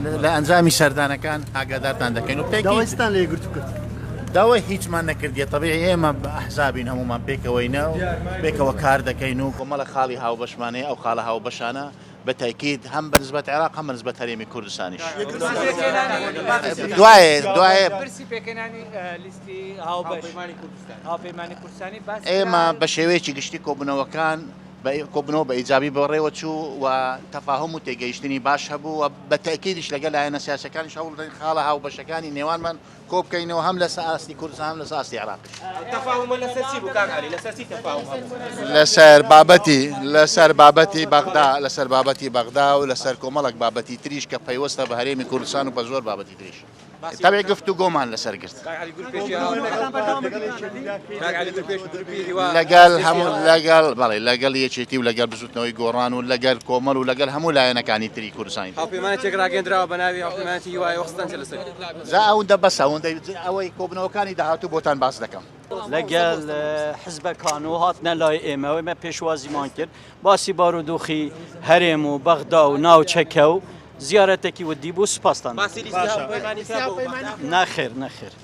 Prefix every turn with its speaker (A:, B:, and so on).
A: لە ئەنجامی سەردانەکان ئاگادارتان دەکەین و پێکی
B: داوای چتان لە یەکگرتوو کرد؟
A: داوای هیچمان نەکردیە تەبیعی ئێمە بە ئەحزابین هەموومان پێکەوەینە و پێکەوە کار دەکەین و کۆمەڵە خاڵی هاوبەشمان هەیە ئەو خاڵە هاوبەشانە بە تەئکید هەم بە نسبەت عێراق هەم بە نسبەت هەرێمی کوردستانیش دوایێ دوایێ ئێمە بە شێوەیەکی گشتی کۆبوونەوەکان کۆبوونەوە بە ئیجابی بەڕێوە چوو و تەفاهوم و تێگەیشتنی باش هەبوو و بە تەئکیدیش لەگەڵ لایەنە سیاسیەکانیش هەوڵ دەدەین خاڵە هاوبەشەکانی نێوانمان کۆبکەینەوە هەم لەسەر ئاستی کوردستان هەم لەسەر ئاستی عێراقیش.
C: تەفاهومە لەسەر چی بوو کاک عەلی؟ لەسەر چی تەفاهوم هەبوو؟
A: لەسەر بابەتی لەسەر بابەتی بەغدا لەسەر بابەتی بەغدا و لەسەر کۆمەڵێک بابەتی تریش کە پەیوەستە بە هەرێمی کوردستان و بە زۆر بابەتی تریش. تەبعی گفتوگۆمان لەسەر گرت. لەگەل هەموو لەگەڵ بەڵێ لەگەڵ یەکێتی و لەگەڵ بزوتنەوەی گۆڕان و لەگەل کۆمەڵ و لەگەل هەموو لایەنەکانی تری کوردستانی.
C: هاوپەیمانێتیەک ڕاگەیەندراوە بە ناوی هاوپەیمانێتی هیوا ئێوە خستان چیە لەسەری؟
A: جا ئەوندە بەسە ئەوندەی ئەوەی کۆبوونەوەکانی داهاتوو بۆتان باس دەکەم.
D: لەگەل حزبەکان و هاتنە لای ئێمە و ئێمە پێشوازیمان کرد باسی بارودۆخی هەرێم و بەغدا و ناوچەکە و زیارەتێکی ودی بوو سوپاستان
C: باسی لیستی هاوپەیمانی کرا بۆ بەغدا؟
D: نەخێر نەخێر.